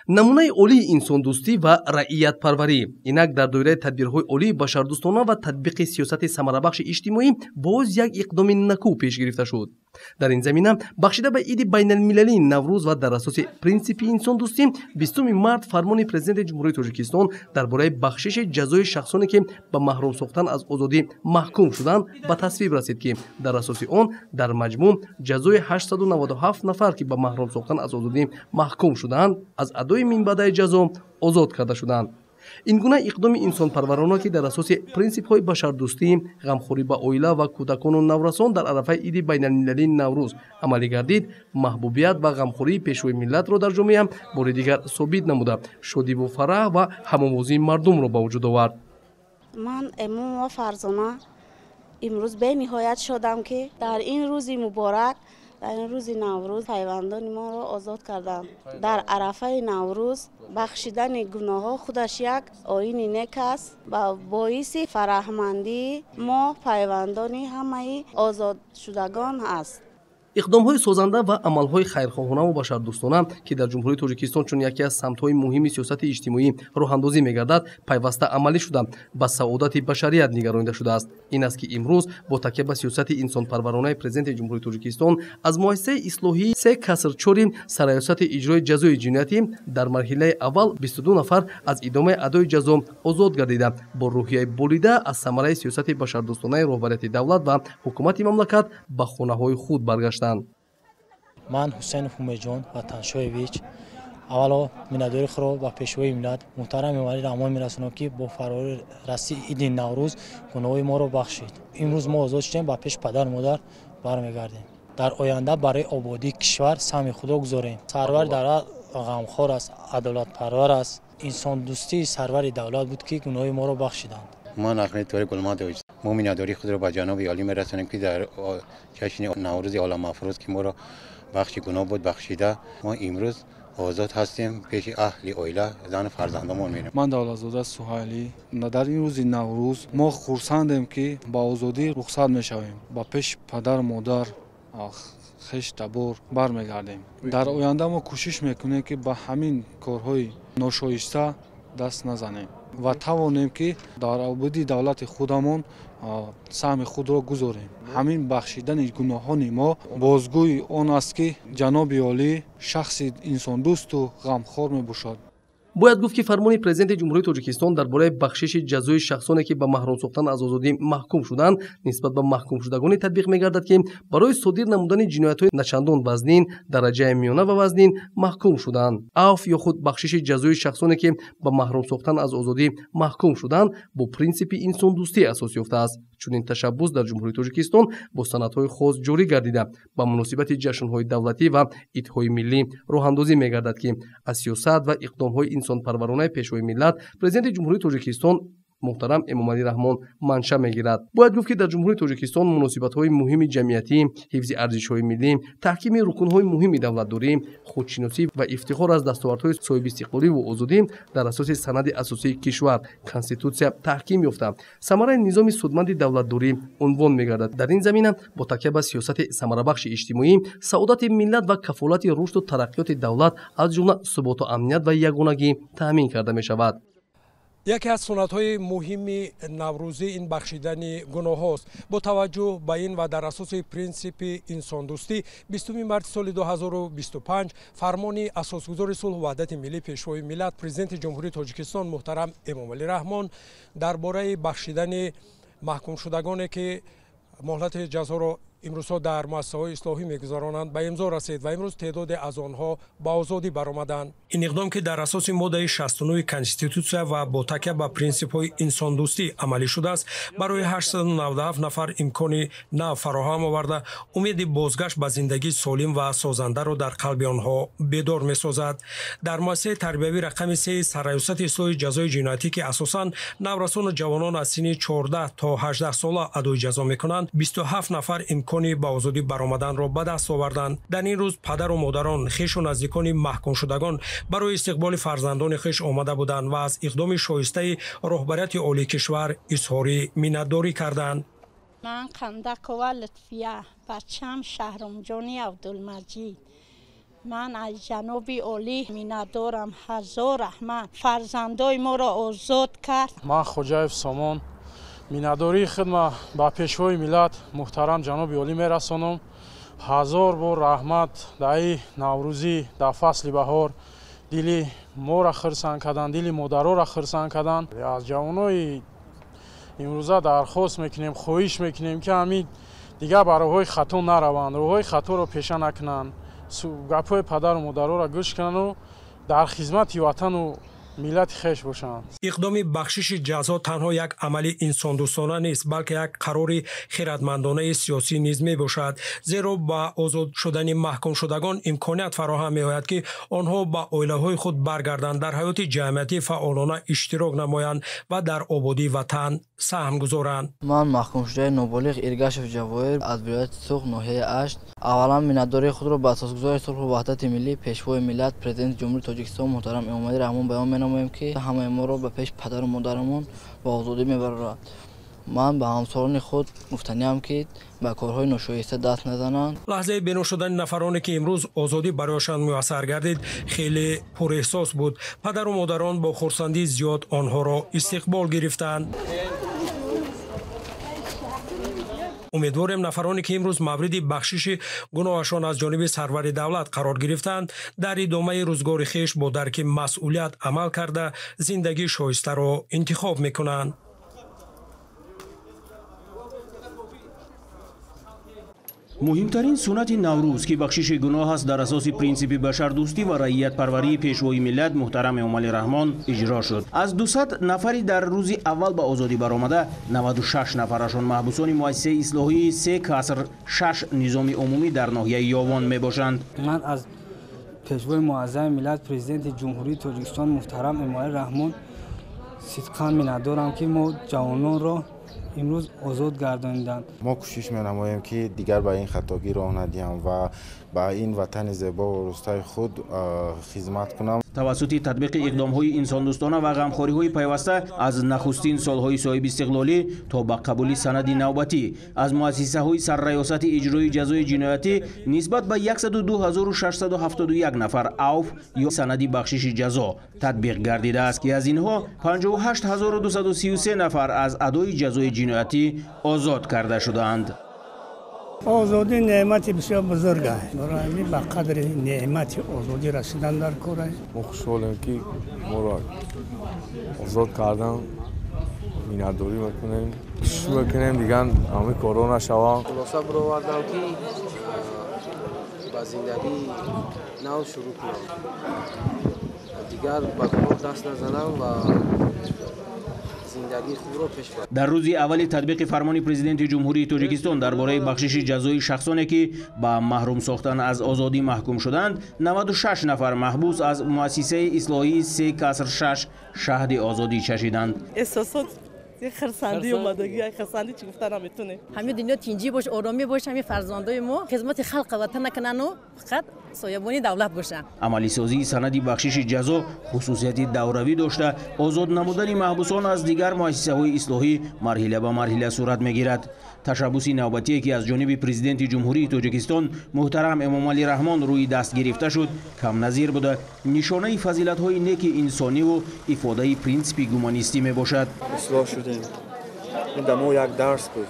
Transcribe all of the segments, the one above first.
Намунаи олии инсондӯстӣ ва раиятпарварӣ. Инак, дар доираи тадбирҳои олии башардӯстона ва татбиқи сиёсати самарабахши иҷтимоӣ боз як иқдоми накӯ пеш гирифта шуд. Дар ин замина, бахшида ба иди байналмилалии Наврӯз ва дар асоси принсипи инсондӯстӣ, 20 март фармони Президенти Ҷумҳурии Тоҷикистон дар бораи бахшиши ҷазои шахсоне, ки ба маҳрум сохтан аз озодӣ маҳкум шуданд, ба тасвиб расид, ки дар асоси он дар маҷмӯъ ҷазои 897 нафар, ки ба маҳрум сохтан аз озодӣ маҳкум шудаанд, аз адои минбаъдаи ҷазо озод карда шуданд. Ин гуна иқдоми инсонпарварона, ки дар асоси принсипҳои башардӯстӣ, ғамхорӣ ба оила ва кӯдакону наврасон дар арафаи иди байналмилалии Наврӯз амалӣ гардид, маҳбубият ва ғамхории Пешвои миллатро дар ҷомеа бори дигар собит намуда, шодиву фараҳ ва ҳамовозии мардумро ба вуҷуд овард. Ман, Эмомова Фарзона, имрӯз бениҳоят шодам, ки дар ин рӯзи муборак, дар ин рӯзи Наврӯз пайвандони моро озод карданд. Дар арафаи Наврӯз бахшидани гуноҳҳо худаш як оини нек аст ва боиси фараҳмандии мо, пайвандони ҳамаи озодшудагон аст. Иқдомҳои созанда ва амалҳои хайрхоҳонаву башардӯстона, ки дар Ҷумҳурии Тоҷикистон чун яке аз самтҳои муҳими сиёсати иҷтимоӣ роҳандозӣ мегардад, пайваста амалӣ шуда, ба саодати башарият нигаронида шудааст. Ин аст, ки имрӯз бо такя ба сиёсати инсонпарваронаи Президенти Ҷумҳурии Тоҷикистон аз муассисаи ислоҳии 3-4 Сарраёсати иҷрои ҷазои ҷиноятӣ дар марҳилаи аввал 22 нафар аз идомаи адои ҷазо озод гардида, бо рӯҳияи болида аз самараи сиёсати башардӯстонаи роҳбарияти давлат ва ҳукумати мамлакат ба хонаҳои худ баргаштанд. Ман, Ҳусейнов Умедҷон Ватаншоевич, аввало миннатдории худро ба Пешвои миллат муҳтарам Эмомалӣ Раҳмон мерасонам, ки бо фарорасии иди Наврӯз гуноҳои моро бахшид. Имрӯз мо озод шудем, ба пеши падару модар бармегардем. Дар оянда барои ободии кишвар саҳми худро гузорем. Сарвари давлат ғамхор аст, адолатпарвар аст. Инсондӯстии сарвари давлат буд, ки гуноҳои моро бахшиданд. Ман, Ахмед Торик Гулмадович, мо миннатдории худро ба ҷаноби олӣ мерасонем, ки дар ҷашни Наврӯзи оламафрӯз, ки моро бахши гуноҳ буд бахшида, мо имрӯз озод ҳастем, пеши аҳли оила, зану фарзандомон мерем. Ман, Давлатзода Суҳайлӣ, дар ин рӯзи Наврӯз мо хурсандем, ки ба озодӣ рухсат мешавем, ба пеши падару модар, хеш табор бармегардем. Дар оянда мо кӯшиш мекунем, ки ба ҳамин корҳои ношоиста даст назанем ва тавонем, ки дар ободии давлати худамон саҳми худро гузорем. Ҳамин бахшидани гуноҳони мо бозгӯи он аст, ки ҷаноби олӣ шахси инсондӯсту ғамхор мебошад. Бояд гуфт, ки фармони Президенти Ҷумҳурии Тоҷикистон дар бораи бахшиши ҷазои шахсоне, ки ба маҳрум сохтан аз озодӣ маҳкум шуданд, нисбат ба маҳкумшудагоне татбиқ мегардад, ки барои содир намудани ҷиноятҳои начандон вазнин, дараҷаи миёна ва вазнин маҳкум шуданд. Афв ё худ бахшиши ҷазои шахсоне, ки ба маҳрум сохтан аз озодӣ маҳкум шуданд, бо принсипи инсондӯстӣ асос ёфтааст. Чунин ташаббус дар Ҷумҳурии Тоҷикистон бо санадҳои хос ҷорӣ гардида, ба муносибати ҷашнҳои давлатӣ ва идҳои миллӣ роҳандозӣ мегардад, ки аз сиёсат ва иқдомҳои инсонпарваронаи Пешвои миллат, Президенти Ҷумҳурии Тоҷикистон муҳтарам Эмомалӣ Раҳмон манша мегирад. Бояд гуфт, ки дар Ҷумҳурии Тоҷикистон муносибатҳои муҳими ҷамъиятӣ, ҳифзи арзишҳои миллӣ, таҳкими рукунҳои муҳими давлатдорӣ, худшиносӣ ва ифтихор аз дастовардҳои соҳибистиқлоливу озодӣ дар асоси санади асосии кишвар, Конститутсия, таҳким ёфта, самараи низоми судманди давлатдорӣ унвон мегардад. Дар ин замина бо такя ба сиёсати самарабахши иҷтимоӣ саодати миллат ва кафолати рушду тараққиёти давлат, аз ҷумла суботу амният ва ягонагӣ таъмин карда мешавад. Яке аз суннатҳои муҳими наврӯзӣ ин бахшидани гуноҳҳост. Бо таваҷҷӯҳ ба ин ва дар асоси принсипи инсондӯстӣ, 20 марти соли 2025 фармони Асосгузори сулҳу ваҳдати миллӣ, Пешвои миллат, Президенти Ҷумҳурии Тоҷикистон муҳтарам Эмомалӣ Раҳмон дар бораи бахшидани маҳкумшудагоне, ки муҳлати ҷазоро имрӯзҳо дар муассисаҳои ислоҳӣ мегузаронанд, ба имзо расид ва имрӯз теъдоде аз онҳо ба озодӣ баромаданд. Ин иқдом, ки дар асоси моддаи 69 Конститутсия ва бо такя ба принсипҳои инсондӯстӣ амалӣ шудааст, барои 897 нафар имкони нав фароҳам оварда, умеди бозгашт ба зиндагии солим ва созандаро дар қалби онҳо бедор месозад. Дар муассисаи тарбиявӣ рақами сеи Сарраёсати ислоҳи ҷазои ҷиноятӣ, ки асосан наврасону ҷавонон аз синни 14 то 18 сола адои ҷазо мекунанд, 27 нафар имкони ба озодӣ баромаданро ба даст оварданд. Дар ин рӯз падару модарон, хешу наздикони маҳкумшудагон барои истиқболи фарзандони хеш омада буданд ва аз иқдоми шоистаи роҳбарияти олии кишвар изҳори миннатдорӣ карданд. Ман, Қандакова Лутфия, бачам Шаҳромҷони Абдулмаҷид. Ман аз ҷаноби олӣ миннатдорам, ҳазор раҳмат, фарзандои моро озод кард. Ман Хоҷаев Сомон миннатдории худма ба пешвои миллат муҳтарам ҷаноби олӣ мерасонам. Ҳазор бор раҳмат, даи наврӯзӣ, дар фасли баҳор дили моро хирсанд кардан, дили модароро хирсанд кардан. Аз ҷавонои имрӯза дархост мекунем, хоҳиш мекунем, ки ҳамин дигар ба роҳҳои хато нараванд, роҳҳои хаторо пеша накунанд, гапҳои падару модароро гӯш кунану дар хизмати ватану миллати хеш бошанд. Иқдоми бахшиши ҷазо танҳо як амали инсондӯстона нест, балки як қарори хиратмандонаи сиёсӣ низ мебошад, зеро ба озод шудани маҳкумшудагон имконият фароҳам меояд, ки онҳо ба оилаҳои худ баргарданд, дар ҳаёти ҷамъиятӣ фаъолона иштирок намоянд ва дар ободии ватан саҳм гузоранд. Ман маҳкумшудаи ноболиғ Иргашев Ҷавоҳир аз вилояти Суғд, ноҳияи Ашт. Аввалан миннатдории худро ба асосгузори сулҳу ваҳдати миллӣ, пешвои миллат, президенти Ҷумҳурии Тоҷикистон муҳтарам Эмомалӣ Раҳмон баён менамоем, ки ҳамаи моро ба пеши падару модарамон ба озодӣ мебарорад. Ман ба ҳамсолони худ гуфтаниам, ки ба корҳои ношоиста даст назананд. Лаҳзаи бино шудани нафароне, ки имрӯз озодӣ барояшон муяссар гардид, хеле пурэҳсос буд. Падару модарон бо хурсандии зиёд онҳоро истиқбол гирифтанд. Умедворем, нафароне, ки имрӯз мавриди бахшиши гуноҳашон аз ҷониби сарвари давлат қарор гирифтанд, дар идомаи рӯзгори хеш бо дарки масъулият амал карда, зиндагии шоистаро интихоб мекунанд. Муҳимтарин суннати Наврӯз, ки бахшиши гуноҳ аст, дар асоси принсипи башардӯстӣ ва раиятпарварии пешвои миллат муҳтарам Эмомалӣ Раҳмон иҷро шуд. Аз 200 нафари дар рӯзи аввал ба озодӣ баромада, 96 нафарашон маҳбусони муассисаи ислоҳии 3-6 низоми умумӣ дар ноҳияи Ёвон мебошанд. Ман аз пешвои муаззами миллат, президенти Ҷумҳурии Тоҷикистон муҳтарам Эмомалӣ Раҳмон сидқан миннатдорам, ки мо ҷавононро имрӯз озод гардониданд. Мо кӯшиш менамоем, ки дигар ба ин хатогӣ роҳ надиҳам ва ба ин ватани зебо ва рӯстаи худ хизмат кунам. Тавассути татбиқи иқдомҳои инсондӯстона ва ғамхориҳои пайваста аз нахустин солҳои соҳибистиқлолӣ то ба қабули санади навбатӣ аз муассисаҳои сарраёсати иҷрои ҷазои ҷиноятӣ нисбат ба 102671 нафар авф ё санади бахшиши ҷазо татбиқ гардидааст, ки аз инҳо 58233 нафар аз адои ҷазои ҷиноятӣ озод карда шудаанд. Озодӣ неъмати бисёр бузург аст. Барои ҳамин ба қадри неъмати озодӣ расидан дар кор аст. Мо хушҳолем, ки моро озод кардан, миннатдорӣ мекунем, кӯшиш мекунем дигар ҳамин корҳо нашаванд. Хулоса баровардам, ки ба зиндагии нав шурӯъ кунам, дигар ба гуноҳ даст назанам ва зиндагии худро пеш барам. Дар рӯзи аввали татбиқи фармони президенти Ҷумҳурии Тоҷикистон дар бораи бахшиши ҷазои шахсоне, ки ба маҳрум сохтан аз озодӣ маҳкум шуданд, 96 нафар маҳбус аз муассисаи ислоҳии 3-6 шаҳди озодӣ чашиданд. Эҳсосот хурсандӣ омадагӣ, хурсандӣ чӣ гуфта наметонем. Ҳамин дунё тинҷӣ бош, оромӣ бош, ҳамин фарзандои мо хизмати халқ ватан накунану фақат соябони давлат бошанд. Амалисозии санади бахшиши ҷазо хусусияти давравӣ дошта, озод намудани маҳбусон аз дигар муассисаҳои ислоҳӣ марҳила ба марҳила сурат мегирад. Ташаббуси навбатие, ки аз ҷониби президенти Ҷумҳурии Тоҷикистон муҳтарам Эмомалӣ Раҳмон рӯи даст гирифта шуд, камназир буда, нишонаи фазилатҳои неки инсониву ифодаи принсипи гуманистӣ мебошад. Ислоҳ шудем, ин дар мо як дарс буд.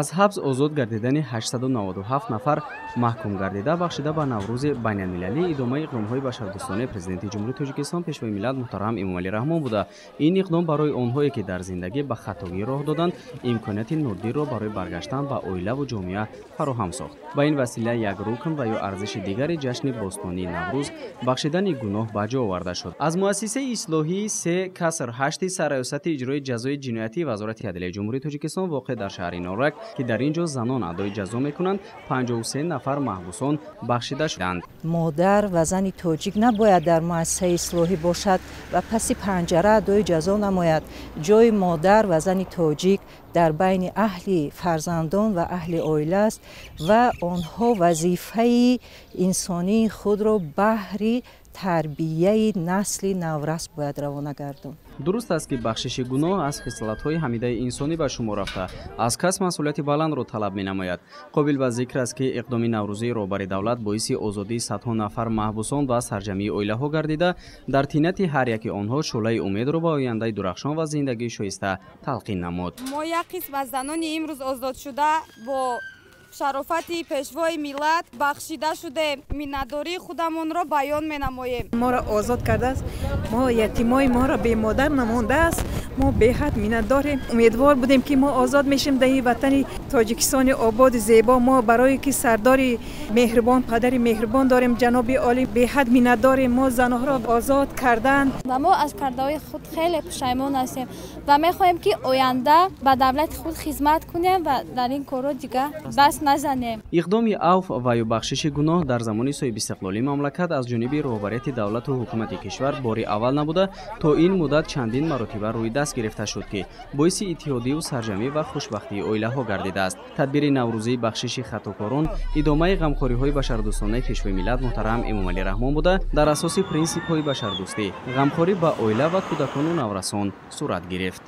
Аз ҳабс озод гардидани 897 нафар маҳкум гардида бахшида ба Наврӯзи байналмилалӣ идомаи иқдомҳои башардӯстонаи президенти Ҷумҳурии Тоҷикистон пешвои миллат муҳтарам Эмомалӣ Раҳмон буда, ин иқдом барои онҳое, ки дар зиндагӣ ба хатогӣ роҳ доданд, имконияти нодирро барои баргаштан ба оилаву ҷомеа фароҳам сохт. Ба ин васила як рукн ва ё арзиши дигари ҷашни бостонии Наврӯз бахшидани гуноҳ ба ҷо оварда шуд. Аз муассисаи ислоҳии 3-8 сарраёсати иҷрои ҷазои ҷиноятии Вазорати адлияи Ҷумҳурии Тоҷикистон воқеъ дар шаҳри Норак, ки дар ин ҷо занон адои ҷазо мекунанд, 53 нафар маҳбусон бахшида шуданд. Модар ва зани тоҷик набояд дар муассисаи ислоҳӣ бошад ва паси панҷара адои ҷазо намояд. Ҷои модар ва зани тоҷик дар байни аҳли фарзандон ва аҳли оила аст ва онҳо вазифаи инсонии худро баҳри тарбияи насли наврас бояд равона гардонд. Дуруст аст, ки бахшиши гуноҳ аз хислатҳои ҳамидаи инсонӣ ба шумор рафта, аз кас масъулияти баландро талаб менамояд. Қобил ба зикр аст, ки иқдоми наврӯзии роҳбари давлат боиси озодии садҳо нафар маҳбусон ва сарҷамъии оилаҳо гардида, дар тинати ҳар яки онҳо шӯълаи умедро ба ояндаи дурахшон ва зиндагии шоиста талқин намуд. Мо як қисм аз занони имрӯз озодшуда бо шарофати пешвои миллат бахшида шудем, миннатдории худамонро баён менамоем. Моро озод кардааст, мо ятимои моро бемодар намондааст. Мо беҳад миннатдорем. Умедвор будем, ки мо озод мешем дар ин ватани Тоҷикистони ободи зебо. Мо барое ки сардори меҳрубон, падари меҳрубон дорем, ҷаноби олӣ, беҳад миннатдорем. Мо занҳоро озод карданд ва мо аз кардаҳои худ хеле пушаймон ҳастем ва мехоҳем, ки оянда ба давлати худ хизмат кунем ва дар ин корҳо дигар даст назанем. Иқдоми авф ва ё бахшиши гуноҳ дар замони соҳибистиқлолии мамлакат аз ҷониби роҳбарияти давлату ҳукумати кишвар бори аввал набуда, то ин муддат чандин маротиба рӯи даст гирифта шуд, ки боиси иттиҳодию сарҷамӣ ва хушбахтии оилаҳо гардидааст. Тадбири наврӯзии бахшиши хатокорон идомаи ғамхориҳои башардӯстонаи пешвои миллат муҳтарам Эмомалӣ Раҳмон буда, дар асоси принсипҳои башардӯстӣ ғамхорӣ ба оила ва кӯдакону наврасон сурат гирифт.